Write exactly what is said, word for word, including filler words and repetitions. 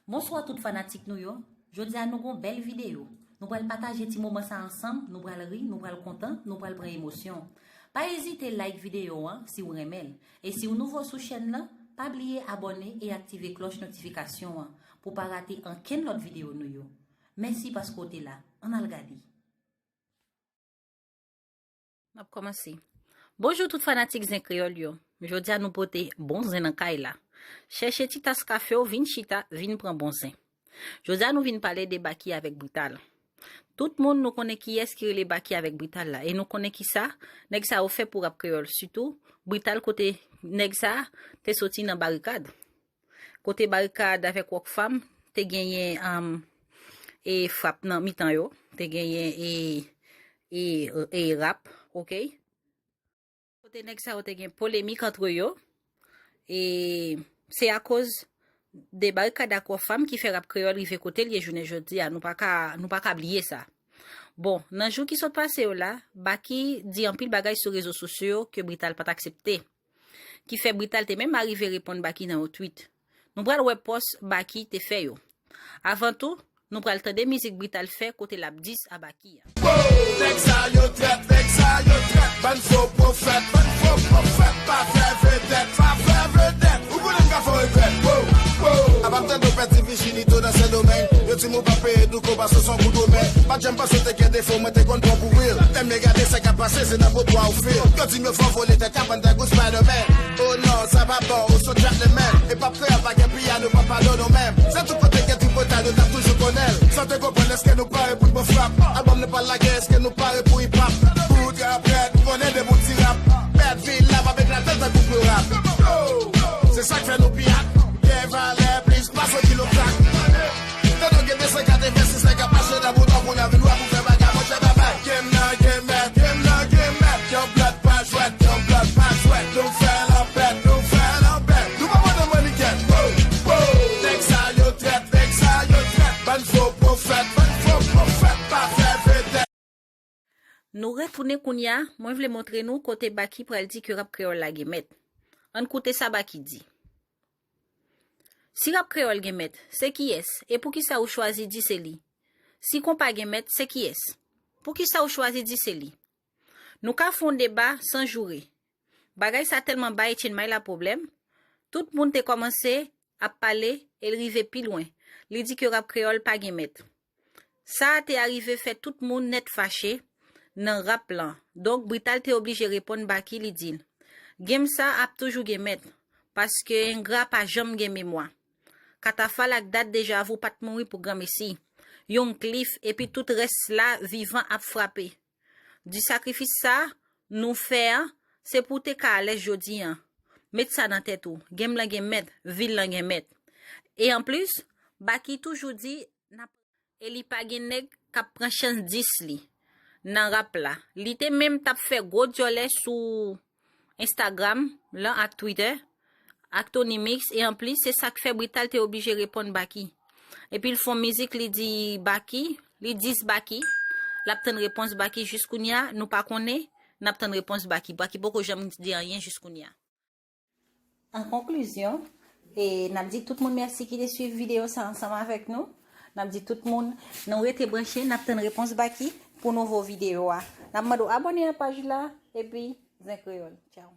Bonswa tout fanatik nou yo. Jodi a nou gon bèl videyo. Nou pral pataje ti moman sa ansanm, nou pral ri, nou pral kontan, nou pral pran emosyon. Pa ezite like videyo an si w renmen l. E si w nouvo sou chèn nan, pa bliye abòne e aktive klòch notifikasyon an pou w pa rate ankenn lòt videyo nou yo. Mèsi paske w te la. Ann al gade. N ap kòmanse. Bonjou tout fanatik Zen Kreyòl yo. Jodi a nou pote bon zen nan kay la. Chèche ti tas kafe w, vin chita, vin pran bon zen. Jodi a nou vin pale de Baky avèk Brital. Tout moun nou konnen kiyès ki rele Baky avèk Brital la, e nou konnen kisa nèg sa yo fè pou rap kreyòl, sitou Brital kote nèg sa te soti nan Barikad. Kote Barikad avèk Rockfam te genyen um, e frap nan mitan yo, te genyen e, e, e rap, ok? Kote nèg sa yo te gen polemik antre yo, e se akoz de Barikad ak Rockfam ki fè rap kreyòl rive kote l ye jounen jodi a, nou pa ka, nou pa ka bliye sa. Bon, nan jou ki sot pase yo la, Baky di anpil bagay sou rezo sosyo yo ke Brital pa t aksepte. Ki fè Brital te menm arive reponn Baky nan yon tweet. Nou pral wè pòs Baky te fè yo. Avan tou, nou pral tande mizik Brital fè kote l ap dis a Baky a. Nèg sa yo trèt, nèg sa yo trèt, bann fo pwofèt, bann fo pwofèt, pa fè vedèt, pa fè vedèt, ou konnen m ka fè w regrèt. Apa m tande w pèdi vijinite w nan Sendomeng, yo di m ou pa peye douko paske w se yon gwo domèn. Pa t janm panse w te gen defo, mwen te konn pran w pou real. Lè m gade sa k ap pase, se nan botwa ou feel. Yo di m yo fè w vole tèt kabann tankou Spider-Man. Oh non, sa pa bon, ou sou track li menm. E pap kreyòl pa gen piyano, pa padone w menm. Se tout kote gen tripotay, nou t ap toujou konnen l. Sa w te konprann, èske nou pare pou n pran frap? Albòm nou pral lage, èske nou pare pou hip hop? Bout rap rèd, ou konnen de bout ti rap. Bèt vil la, p ap eklate l tankou Florap. Se sa k fè nou pi ak. Gen valè plis pase kilo krak. Tande w gen de san katrevensis nèg k ap mache nan bouton pou nan vil wè pou fè bagay, monchè, babay. Game nan, game mèt, game nan, game mèt. Yon blòd pa jwèt, yon blòd pa jwèt. Nou fè lanpèt, nou fè lanpèt. Nou pa pran nan manniken. Wo, wo. Nèg sa yo trèt, nèg sa yo trèt. Bann fo pwofèt, bann fo pwofèt. Pa fè vedèt. Nou retounen kounye a, mwen vle montre nou kote Baky pral di ke rap kreyòl la gen mèt. Ann koute sa Baky di. Si rap kreyòl gen mèt, se kiyès? E poukisa ou chwazi di se li? Si konpa gen mèt, se kiyès? Poukisa ou chwazi di se li? Nou ka fè yon deba san joure. Bagay sa tèlman bay Etienne May la pwoblèm, tout moun te kòmanse ap pale e l rive pi lwen. Li di ke rap kreyòl pa gen mèt. Sa a te arive fè tout moun nèt fache nan rap lan. Donk, Brital te oblije reponn Baky, li di l, game sa ap toujou gen mèt, paske engra pa janm gen memwa. Katafal ak Dat Deja Vu pa t mouri pou granmesi. Young Cliff epi tout rès la vivan ap frape. Di sakrifis sa nou fè an, se pou w te ka alèz jodi an. Met sa nan tèt ou, game lan gen mèt, vil lan gen mèt. E anplis, Baky toujou di n ap e li pa gen nèg k ap pran chans dis li nan rap la. Li te menm t ap fè gwo dyòlè sou Instagram lan ak Twitter ak Tony Mix, e anplis, se sa k fè Brital te oblije reponn Baky. Epi l fè yon mizik, li di Baky, li dis Baky, l ap tann repons Baky jis kounye a, nou pa konnen, n ap tann repons Baky. Baky poko janm di anyen jis kounye a. An konklizyon, e n ap di tout moun mèsi ki te swiv videyo sa ansanm avèk nou. N ap di tout moun, nou rete branche, n ap tann repons Baky pou nouvo videyo a. N ap mande w abòne a paj la, epi Zen Kreyòl. Tchaw.